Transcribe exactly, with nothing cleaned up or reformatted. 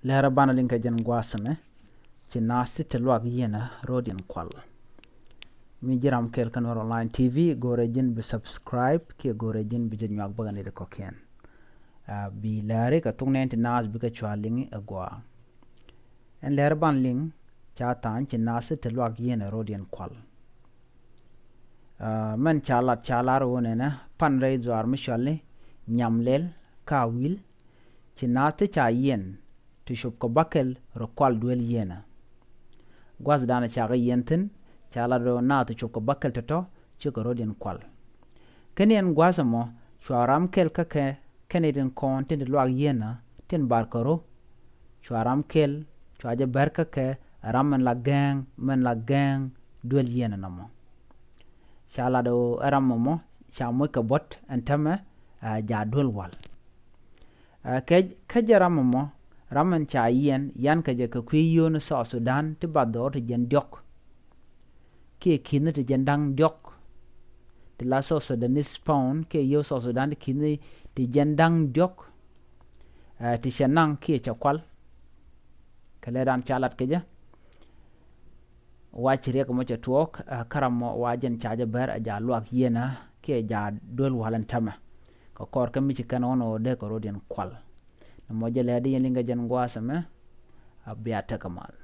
Lɛrɛ banɛ liŋ kɛ jɛn gua̱a̱th ɛmɛ, ci naath ti te luak yieenä ro̱o̱diɛn kual. Mi ji̱ ram kɛl kä Nuɛr Online T V, go̱rɛ ji̱n bi subscribe kiɛ go̱rɛ ji̱n bi jɛ nyuak bäkɛ nɛy ti kɔ̱kiɛn. Bi lääri kɛ thok nɛɛni ti naath bikɛ cua liŋ ɛ gua̱a̱. Ɛn lɛrɛ banɛ liŋ, ca tha̱a̱ny ci naath ti te luak yieenä ro̱o̱diɛn kual. Mɛn ca lat, ca lar ɣöö nɛnɛ pan rɛy dhuaar mi cɔal ni Nyamlɛl Kawil, ci naath ti ca yiɛn ti cop kɛ bäkɛl rɔ kual duel yieenä. Gua̱thdan cakɛ yiɛn thi̱n, ca lat ɣöö naath ti cop kɛ bäkɛl tɔ̱tɔ̱ cikɛ ro̱o̱diɛn kual. Kä ni ɛn gua̱a̱th ɛmɔ, cua ram kɛl kä kɛ kɛn i̱ tin kɔn tin ti luak yieenä tin bar kɛ ro̱. Cua ram kɛl, cua jɛ bär kä kɛ ram mɛn la gɛɛŋ, mɛn la gɛɛŋ duel yieenä nɔmɔ. Ca lat ɣöö ɛ ram ɛmɔ ca moc kɛ buɔ̱t ɛn täämɛ, ɛ, ja duel wal. Ɛ, kä, kä jɛ ram ɛmɔ, ram ɛn ca yiɛn, yian kɛ jɛ kɛ kui̱ yio̱o̱ni South Sudan ti bathdɔɔri ti jiɛn diɔ̱k kiɛ ki̱ni ti jiɛn da̱ŋ diɔ̱k. Ti la South Sudanese pound kiɛ yio̱w South Sudan ti ki̱ni ti jiɛn da̱ŋ diɔ̱k. Ɛ, ti cɛ naŋ kiɛ cɛ kual. Kɛ lɛdan ca lat kɛ jɛ, wa ci riɛk mɔ cɛ tuɔɔk, ɛ, kä ram mɔ wa jɛn ca jɛ bär ɛ ja luak yieenä kiɛ ja duel wal ɛn täämɛ. Kɛ kɔr kä mi ci kɛn ɣɔn ɣöö dee kɛ ro̱o̱diɛn kual. Nɔmɔ jɛ lɛr di yɛn liŋ kɛ jɛn gua̱a̱th ɛmɛ, a bia tekɛ mal.